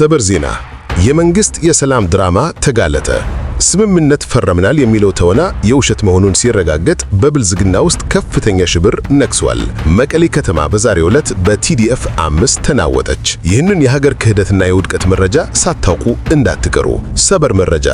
ሰበር ዜና! የመንግስት የሰላም ድራማ ተጋለጠ። ስምምነት ፈረምናል የሚለው ተወና የውሸት መሆኑን ሲረጋገጥ በብልጽግና ውስጥ ከፍተኛ ሽብር ነግሷል። መቀሌ ከተማ በዛሬው ዕለት በ TDF 5 ተናወጠች። ይህንን የሀገር ክህደትና የውድቀት መረጃ ሳታውቁ እንዳትቀሩ። ሰበር መረጃ!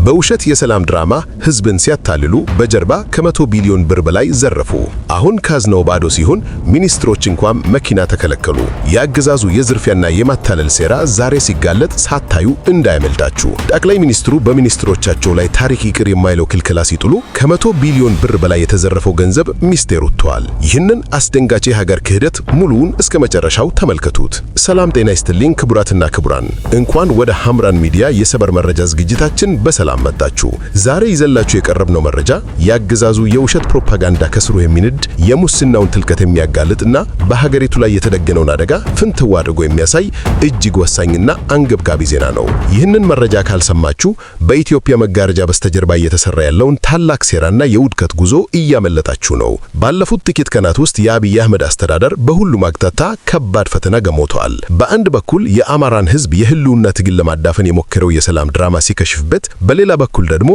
በውሸት የሰላም ድራማ ህዝብን ሲያታልሉ በጀርባ ከ100 ቢሊዮን ብር በላይ ዘረፉ። አሁን ካዝናው ባዶ ሲሆን ሚኒስትሮች እንኳን መኪና ተከለከሉ። የአገዛዙ የዝርፊያና የማታለል ሴራ ዛሬ ሲጋለጥ ሳታዩ እንዳያመልጣችሁ። ጠቅላይ ሚኒስትሩ በሚኒስትሮቻቸው ላይ ታሪክ ይቅር የማይለው ክልከላ ሲጥሉ ከ100 ቢሊዮን ብር በላይ የተዘረፈው ገንዘብ ሚስቴር ወጥቷል። ይህንን አስደንጋጭ የሀገር ክህደት ሙሉውን እስከ መጨረሻው ተመልከቱት። ሰላም ጤና ይስጥልኝ ክቡራትና ክቡራን፣ እንኳን ወደ ሐምራን ሚዲያ የሰበር መረጃ ዝግጅታችን በሰላም መጣችሁ። ዛሬ ይዘላችሁ የቀረብነው መረጃ የአገዛዙ የውሸት ፕሮፓጋንዳ ከስሩ የሚንድ፣ የሙስናውን ትልቀት የሚያጋልጥና በሀገሪቱ ላይ የተደገነውን አደጋ ፍንትው አድርጎ የሚያሳይ እጅግ ወሳኝና አንገብጋቢ ዜና ነው። ይህንን መረጃ ካልሰማችሁ በኢትዮጵያ መጋረጃ በስተጀርባ እየተሰራ ያለውን ታላቅ ሴራና የውድቀት ጉዞ እያመለጣችሁ ነው። ባለፉት ጥቂት ቀናት ውስጥ የአብይ አህመድ አስተዳደር በሁሉም አቅጣጫ ከባድ ፈተና ገጥሞታል። በአንድ በኩል የአማራን ሕዝብ የህልውና ትግል ለማዳፈን የሞከረው የሰላም ድራማ ሲከሽፍበት፣ በሌላ በኩል ደግሞ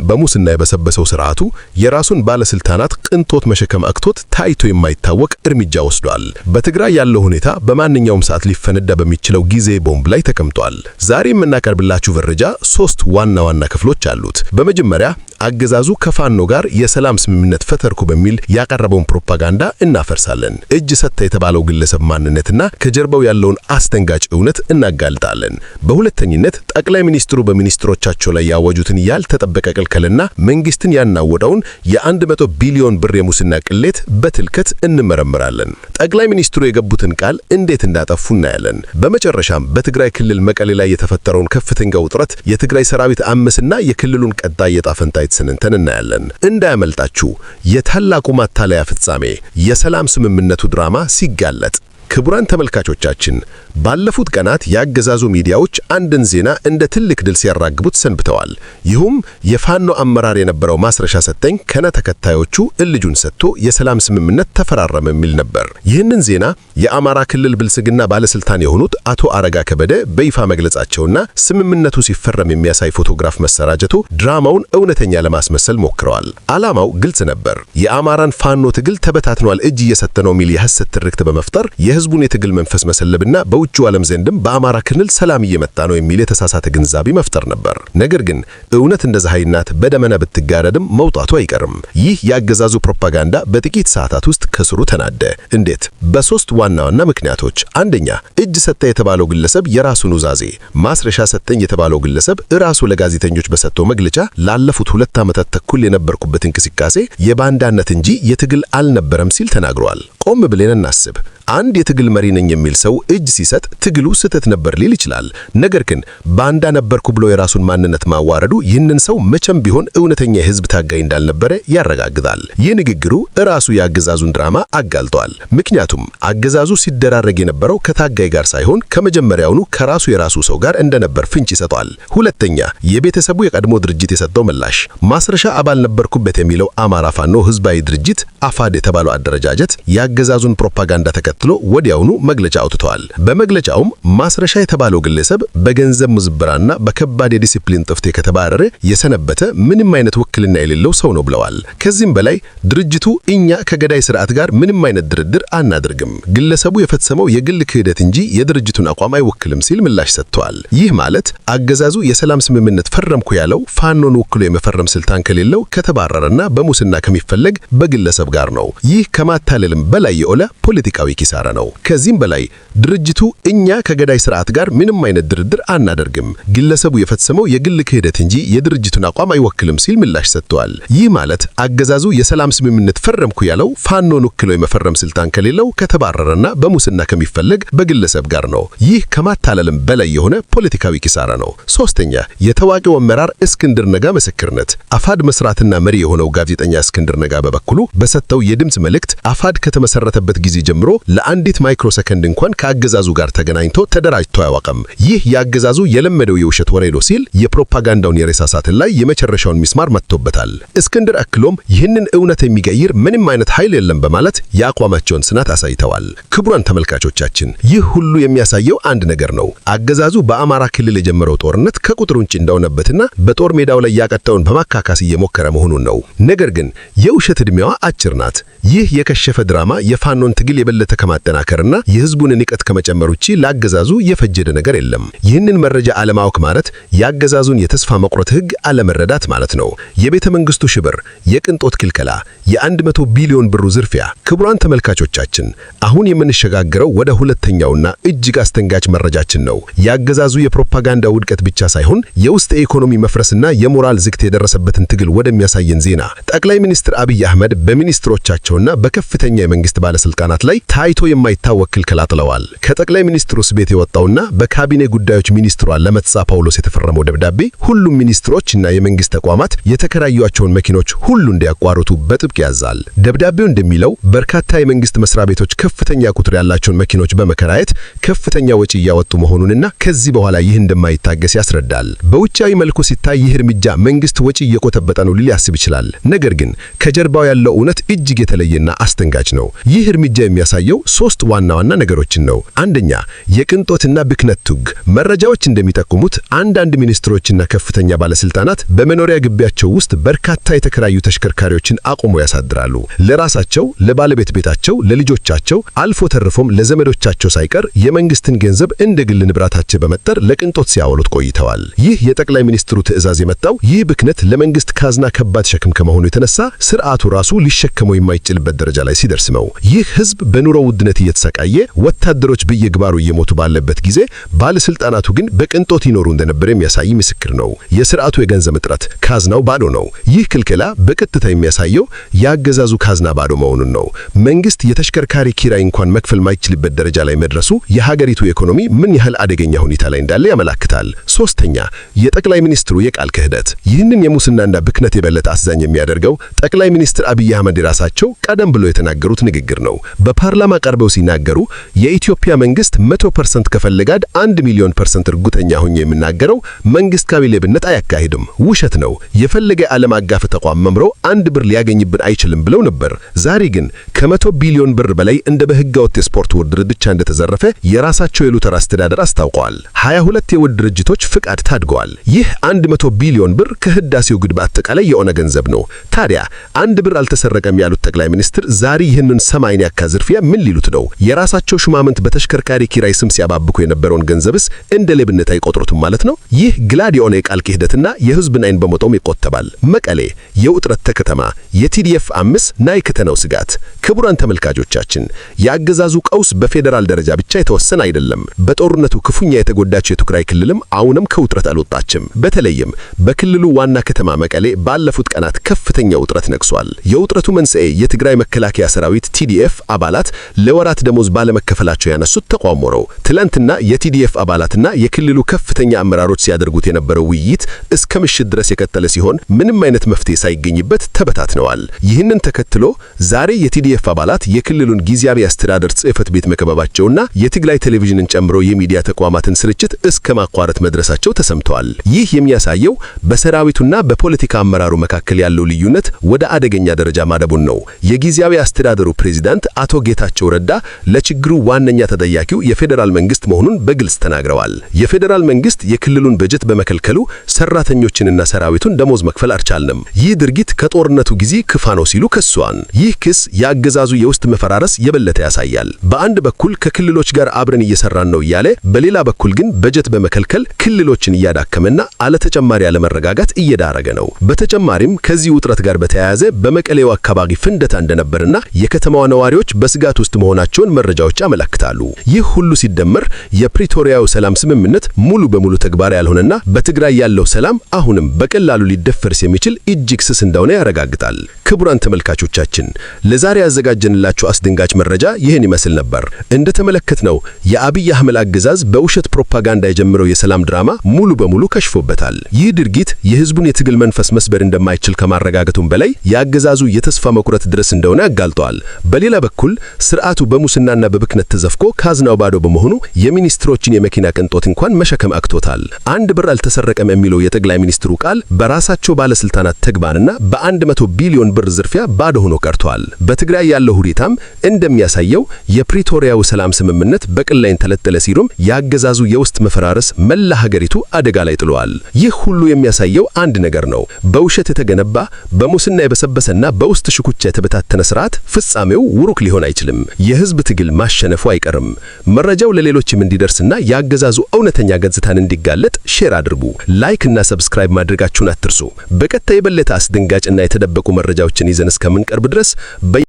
በሙስና የበሰበሰው ስርዓቱ የራሱን ባለስልጣናት ቅንጦት መሸከም አቅቶት ታይቶ የማይታወቅ እርምጃ ወስዷል። በትግራይ ያለው ሁኔታ በማንኛውም ሰዓት ሊፈነዳ በሚችለው ጊዜ ቦምብ ላይ ተቀምጧል። ዛሬ የምናቀርብላችሁ መረጃ ሶስት ዋና ዋና ክፍሎች አሉት። በመጀመሪያ አገዛዙ ከፋኖ ጋር የሰላም ስምምነት ፈተርኩ በሚል ያቀረበውን ፕሮፓጋንዳ እናፈርሳለን። እጅ ሰጥተ የተባለው ግለሰብ ማንነትና ከጀርባው ያለውን አስደንጋጭ እውነት እናጋልጣለን። በሁለተኝነት ጠቅላይ ሚኒስትሩ በሚኒስትሮቻቸው ላይ ያወጁትን ያልተጠበቀ ክልከላና መንግስትን ያናወጠውን የ100 ቢሊዮን ብር የሙስና ቅሌት በጥልቀት እንመረምራለን። ጠቅላይ ሚኒስትሩ የገቡትን ቃል እንዴት እንዳጠፉ እናያለን። በመጨረሻም በትግራይ ክልል መቀሌ ላይ የተፈጠረውን ከፍተኛ ውጥረት፣ የትግራይ ሰራዊት አመስና የክልሉን ቀጣይ የዕጣ ፈንታ ስንንተን እናያለን። እንዳያመልጣችሁ። የታላቁ ማታለያ ፍጻሜ፣ የሰላም ስምምነቱ ድራማ ሲጋለጥ። ክቡራን ተመልካቾቻችን፣ ባለፉት ቀናት የአገዛዙ ሚዲያዎች አንድን ዜና እንደ ትልቅ ድል ሲያራግቡት ሰንብተዋል። ይሁም የፋኖ አመራር የነበረው ማስረሻ ሰጠኝ ከነ ተከታዮቹ እልጁን ሰጥቶ የሰላም ስምምነት ተፈራረመ የሚል ነበር። ይህንን ዜና የአማራ ክልል ብልጽግና ባለስልጣን የሆኑት አቶ አረጋ ከበደ በይፋ መግለጻቸውና ስምምነቱ ሲፈረም የሚያሳይ ፎቶግራፍ መሰራጨቱ ድራማውን እውነተኛ ለማስመሰል ሞክረዋል። ዓላማው ግልጽ ነበር። የአማራን ፋኖ ትግል ተበታትኗል፣ እጅ እየሰጠ ነው የሚል የሐሰት ትርክት በመፍጠር የህዝቡን የትግል መንፈስ መሰለብና በውጭው ዓለም ዘንድም በአማራ ክልል ሰላም እየመጣ ነው የሚል የተሳሳተ ግንዛቤ መፍጠር ነበር። ነገር ግን እውነት እንደ ፀሐይ ናት፣ በደመና ብትጋረድም መውጣቱ አይቀርም። ይህ የአገዛዙ ፕሮፓጋንዳ በጥቂት ሰዓታት ውስጥ ከስሩ ተናደ። እንዴት? በሶስት ዋና ዋና ምክንያቶች። አንደኛ፣ እጅ ሰጠ የተባለው ግለሰብ የራሱን ኑዛዜ። ማስረሻ ሰጠኝ የተባለው ግለሰብ እራሱ ለጋዜጠኞች በሰጠው መግለጫ ላለፉት 2 ዓመታት ተኩል የነበርኩበት እንቅስቃሴ የባንዳነት እንጂ የትግል አልነበረም ሲል ተናግሯል። ቆም ብለን እናስብ። አንድ የትግል መሪ ነኝ የሚል ሰው እጅ ሲሰጥ ትግሉ ስህተት ነበር ሊል ይችላል። ነገር ግን ባንዳ ነበርኩ ብሎ የራሱን ማንነት ማዋረዱ ይህንን ሰው መቼም ቢሆን እውነተኛ የህዝብ ታጋይ እንዳልነበረ ያረጋግጣል። ይህ ንግግሩ እራሱ የአገዛዙን ድራማ አጋልጧል። ምክንያቱም አገዛዙ ሲደራረግ የነበረው ከታጋይ ጋር ሳይሆን ከመጀመሪያውኑ ከራሱ የራሱ ሰው ጋር እንደነበር ፍንጭ ይሰጧል። ሁለተኛ፣ የቤተሰቡ የቀድሞ ድርጅት የሰጠው ምላሽ። ማስረሻ አባል ነበርኩበት የሚለው አማራ ፋኖ ህዝባዊ ድርጅት አፋድ የተባለው አደረጃጀት የአገዛዙን ፕሮፓጋንዳ ተከትሎ ወዲያውኑ መግለጫ አውጥተዋል። በመግለጫውም ማስረሻ የተባለው ግለሰብ በገንዘብ ምዝበራና በከባድ የዲሲፕሊን ጥፍቴ ከተባረረ የሰነበተ፣ ምንም አይነት ውክልና የሌለው ሰው ነው ብለዋል። ከዚህም በላይ ድርጅቱ እኛ ከገዳይ ስርዓት ጋር ምንም አይነት ድርድር አናደርግም፣ ግለሰቡ የፈጸመው የግል ክህደት እንጂ የድርጅቱን አቋም አይወክልም ሲል ምላሽ ሰጥተዋል። ይህ ማለት አገዛዙ የሰላም ስምምነት ፈረምኩ ያለው ፋኖን ወክሎ የመፈረም ስልጣን ከሌለው፣ ከተባረረና በሙስና ከሚፈለግ በግለሰብ ጋር ነው። ይህ ከማታለልም በላይ የሆነ ፖለቲካዊ ኪሳራ ነው። ከዚህም በላይ ድርጅቱ እኛ ከገዳይ ስርዓት ጋር ምንም አይነት ድርድር አናደርግም፣ ግለሰቡ የፈጸመው የግል ክህደት እንጂ የድርጅቱን አቋም አይወክልም ሲል ምላሽ ሰጥተዋል። ይህ ማለት አገዛዙ የሰላም ስምምነት ፈረምኩ ያለው ፋኖን ወክሎ የመፈረም ስልጣን ከሌለው፣ ከተባረረና በሙስና ከሚፈለግ በግለሰብ ጋር ነው። ይህ ከማታለልም በላይ የሆነ ፖለቲካዊ ኪሳራ ነው። ሶስተኛ፣ የታዋቂው አመራር እስክንድር ነጋ ምስክርነት። አፋድ መስራትና መሪ የሆነው ጋዜጠኛ እስክንድር ነጋ በበኩሉ በሰጠው የድምፅ መልእክት አፋድ ከተመሰረተበት ጊዜ ጀምሮ ለአንዲት ማይክሮሰከንድ እንኳን ከአገዛዙ ጋር ተገናኝቶ ተደራጅቶ አያውቅም። ይህ የአገዛዙ የለመደው የውሸት ወሬ ነው ሲል የፕሮፓጋንዳውን የሬሳ ሳጥን ላይ የመጨረሻውን ሚስማር መትቶበታል። እስክንድር አክሎም ይህንን እውነት የሚቀይር ምንም አይነት ኃይል የለም በማለት የአቋማቸውን ጽናት አሳይተዋል። ክቡራን ተመልካቾቻችን፣ ይህ ሁሉ የሚያሳየው አንድ ነገር ነው። አገዛዙ በአማራ ክልል የጀመረው ጦርነት ከቁጥር ውጭ እንደሆነበትና በጦር ሜዳው ላይ ያቀጣውን በማካካስ እየሞከረ መሆኑን ነው። ነገር ግን የውሸት ዕድሜዋ አጭር ናት። ይህ የከሸፈ ድራማ የፋኖን ትግል የበለጠ ከማጠናከርና የህዝቡን ንቀት ከመጨመር ውጪ ለአገዛዙ የፈጀደ ነገር የለም። ይህንን መረጃ አለማወቅ ማለት የአገዛዙን የተስፋ መቁረጥ ህግ አለመረዳት ማለት ነው። የቤተ መንግስቱ ሽብር፣ የቅንጦት ክልከላ፣ የ100 ቢሊዮን ብሩ ዝርፊያ። ክቡራን ተመልካቾቻችን፣ አሁን የምንሸጋገረው ወደ ሁለተኛውና እጅግ አስደንጋጭ መረጃችን ነው። የአገዛዙ የፕሮፓጋንዳ ውድቀት ብቻ ሳይሆን የውስጥ የኢኮኖሚ መፍረስና የሞራል ዝግት የደረሰበትን ትግል ወደሚያሳየን ዜና። ጠቅላይ ሚኒስትር አብይ አህመድ በሚኒስትሮቻቸውና በከፍተኛ የመንግስት ባለስልጣናት ላይ ታይቶ የማይታወቅ ክልከላ ጥለዋል። ከጠቅላይ ሚኒስትሩ ቤት የወጣውና በካቢኔ ጉዳዮች ሚኒስትሯ ለመትሳ ጳውሎስ የተፈረመው ደብዳቤ ሁሉም ሚኒስትሮች እና የመንግስት ተቋማት የተከራዩቸውን መኪኖች ሁሉ እንዲያቋርጡ በጥብቅ ያዛል። ደብዳቤው እንደሚለው በርካታ የመንግስት መስሪያ ቤቶች ከፍተኛ ቁጥር ያላቸውን መኪኖች በመከራየት ከፍተኛ ወጪ እያወጡ መሆኑንና ከዚህ በኋላ ይህ እንደማይታገስ ያስረዳል። በውጫዊ መልኩ ሲታይ ይህ እርምጃ መንግስት ወጪ እየቆጠበጠ ነው ሊያስብ ይችላል። ነገር ግን ከጀርባው ያለው እውነት እጅግ የተለየና አስደንጋጭ ነው። ይህ እርምጃ የሚያሳየው ሶስት ዋና ዋና ነገሮችን ነው። አንደኛ፣ የቅንጦትና ብክነት ቱግ። መረጃዎች እንደሚጠቁሙት አንዳንድ ሚኒስትሮችና ከፍተኛ ባለስልጣናት በመኖሪያ ግቢያቸው ውስጥ በርካታ የተከራዩ ተሽከርካሪዎችን አቁሞ ያሳድራሉ። ለራሳቸው፣ ለባለቤት ቤታቸው፣ ለልጆቻቸው አልፎ ተርፎም ለዘመዶቻቸው ሳይቀር የመንግስትን ገንዘብ እንደ ግል ንብረታቸው በመጠር ለቅንጦት ሲያወሉት ቆይተዋል። ይህ የጠቅላይ ሚኒስትሩ ትዕዛዝ የመጣው ይህ ብክነት ለመንግስት ካዝና ከባድ ሸክም ከመሆኑ የተነሳ ስርዓቱ ራሱ ሊሸከመው የማይችልበት ደረጃ ላይ ሲደርስ ነው። ይህ ህዝብ በኑሮ ውድነት እየተሰቃየ፣ ወታደሮች በየግንባሩ እየሞቱ ባለበት ጊዜ ባለስልጣናቱ ግን በቅንጦት ይኖሩ እንደነበር የሚያሳይ ምስክር ነው። የስርዓቱ የገንዘብ እጥረት፣ ካዝናው ባዶ ነው። ይህ ክልከላ በቀጥታ የሚያሳየው የአገዛዙ ካዝና ባዶ መሆኑን ነው። መንግስት የተሽከርካሪ ኪራይ እንኳን መክፈል ማይችልበት ደረጃ ላይ መድረሱ የሀገሪቱ ኢኮኖሚ ምን ያህል አደገኛ ሁኔታ ላይ እንዳለ ያመላክታል። ሶስተኛ፣ የጠቅላይ ሚኒስትሩ የቃል ክህደት። ይህንን የሙስናና ብክነት የበለጠ አሳዛኝ የሚያደርገው ጠቅላይ ሚኒስትር አብይ አህመድ ራሳቸው ቀደም ብሎ የተናገሩት ንግግር ነው። በፓርላማ ቀርበው ሲናገሩ የኢትዮጵያ መንግስት 100% ከፈለጋድ 1,000,000% እርግጠኛ ሆኜ የምናገረው መንግስታዊ ሌብነት አያካሂድም፣ ውሸት ነው፣ የፈለገ ዓለም አቀፍ ተቋም መምሮ አንድ ብር ሊያገኝብን አይችልም ብለው ነበር። ዛሬ ግን ከ100 ቢሊዮን ብር በላይ እንደ በህገወጥ የስፖርት ውድድር ብቻ እንደተዘረፈ የራሳቸው የሉተር አስተዳደር አስታውቀዋል። 22 የውድ ድርጅቶች ፍቃድ ታድገዋል። ይህ 100 ቢሊዮን ብር ከህዳሴው ግድብ አጠቃላይ የሆነ ገንዘብ ነው። ታዲያ አንድ ብር አልተሰረቀም ያሉት ጠቅላይ ሚኒስትር ዛሬ ይህንን ሰማይን ያካ ዝርፊያ ምን ሊሉት ነው? የራሳቸው ሹማምንት በተሽከርካሪ ኪራይ ስም ሲያባብኩ የነበረውን ገንዘብስ እንደ ሌብነት አይቆጥሩትም ማለት ነው? ይህ ግላድ የሆነ የቃል ክህደትና የህዝብን አይን በመጦም ይቆጠባል። መቀሌ የውጥረት ከተማ፣ የቲዲኤፍ 5 ናይ ከተናው ስጋት። ክቡራን ተመልካቾቻችን፣ የአገዛዙ ቀውስ በፌዴራል ደረጃ ብቻ የተወሰነ አይደለም። በጦርነቱ ክፉኛ የተጎዳቸው የትግራይ ክልልም አሁንም ከውጥረት አልወጣችም። በተለይም በክልሉ ዋና ከተማ መቀሌ ባለፉት ቀናት ከፍተኛ ውጥረት ነግሷል። የውጥረቱ መንስኤ የትግራይ መከላከያ ሰራዊት ቲዲኤፍ አባላት ለወራት ደሞዝ ባለመከፈላቸው ያነሱት ተቃውሞ ነው። ትላንትና የቲዲኤፍ አባላትና የክልሉ ከፍተኛ አመራሮች ሲያደርጉት የነበረው ውይይት እስከ ምሽት ድረስ የቀጠለ ሲሆን ምንም አይነት መፍትሄ ሳይገኝበት ተበታትነዋል። ይህንን ተከትሎ ዛሬ የቲዲኤፍ አባላት የክልሉን ጊዜያዊ አስተዳደር ጽሕፈት ቤት መከበባቸውና የትግራይ ቴሌቪዥንን ጨምሮ የሚዲያ ተቋማትን ስርጭት እስከ ማቋረጥ መድረሳቸው ተሰምተዋል። ይህ የሚያሳየው በሰራዊቱና በፖለቲካ አመራሩ መካከል ያለው ልዩነት ወደ አደገኛ ደረጃ ማደቡን ነው። የጊዜያዊ አስተዳደሩ ፕሬዚዳንት አቶ ጌታቸው ረዳ ለችግሩ ዋነኛ ተጠያቂው የፌዴራል መንግስት መሆኑን በግልጽ ተናግረዋል። የፌዴራል መንግስት የክልሉን በጀት በመከልከሉ ሰራተኞችንና ሰራዊቱን ደሞዝ መክፈል አልቻልንም። ይህ ድርጊት ከጦርነቱ ጊዜ ክፋ ነው ሲሉ ከሷል። ይህ ክስ የአገዛዙ የውስጥ መፈራረስ የበለጠ ያሳያል። በአንድ በኩል ከክልሎች ጋር አብረን እየሰራን ነው እያለ፣ በሌላ በኩል ግን በጀት በመከልከል ክልሎችን እያዳከመና አለተጨማሪ አለመረጋጋት እየዳረገ ነው። በተጨማሪም ከዚህ ውጥረት ጋር በተያያዘ በመቀሌው አካባቢ ፍንደታ እንደነበርና የከተማዋ ነዋሪዎች በስጋት ውስጥ መሆናቸውን መረጃዎች ያመለክታሉ። ይህ ሁሉ ሲደመር የፕሪቶሪያው ሰላም ስምምነት ሙሉ በሙሉ ተግባራዊ ያልሆነና በትግራይ ያለው ሰላም አሁንም በቀላሉ ሊደፈርስ የሚችል እጅግ ስስ እንደሆነ ያረጋግጣል። ክቡራን ተመልካቾቻችን፣ ለዛሬ ያዘጋጀንላችሁ አስደንጋጭ መረጃ ይህን ይመስል ነበር። እንደተመለከትነው የአብይ አህመድ አገዛዝ በውሸት ፕሮፓጋንዳ የጀመረው የሰላም ድራማ ሙሉ በሙሉ ከሽፎበታል። ይህ ድርጊት የህዝቡን የትግል መንፈስ መስበር እንደማይችል ከማረጋገጡም በላይ የአገዛዙ የተስፋ መቁረጥ ድረስ እንደሆነ ያጋልጠዋል። በሌላ በኩል ስርዓቱ ስርዓቱ በሙስናና በብክነት ተዘፍቆ ካዝናው ባዶ በመሆኑ የሚኒስትሮችን የመኪና ቅንጦት እንኳን መሸከም አቅቶታል። አንድ ብር አልተሰረቀም የሚለው የጠቅላይ ሚኒስትሩ ቃል በራሳቸው ባለስልጣናት ተግባርና በ100 ቢሊዮን ብር ዝርፊያ ባዶ ሆኖ ቀርቷል። በትግራይ ያለው ሁኔታም እንደሚያሳየው የፕሪቶሪያው ሰላም ስምምነት በቅል ላይ ተንጠለጠለ ሲሉም ያገዛዙ የውስጥ መፈራረስ መላ ሀገሪቱ አደጋ ላይ ጥሏል። ይህ ሁሉ የሚያሳየው አንድ ነገር ነው። በውሸት የተገነባ፣ በሙስና የበሰበሰና በውስጥ ሽኩቻ የተበታተነ ስርዓት ፍጻሜው ብሩህ ሊሆን አይችልም። የህዝብ ትግል ማሸነፉ አይቀርም። መረጃው ለሌሎችም እንዲደርስና ያገዛዙ እውነተኛ ገጽታን እንዲጋለጥ share አድርጉ። Like እና subscribe ማድረጋችሁን አትርሱ። በቀጣይ የበለጠ አስደንጋጭና የተደበቁ መረጃዎችን ይዘን እስከምንቀርብ ድረስ በ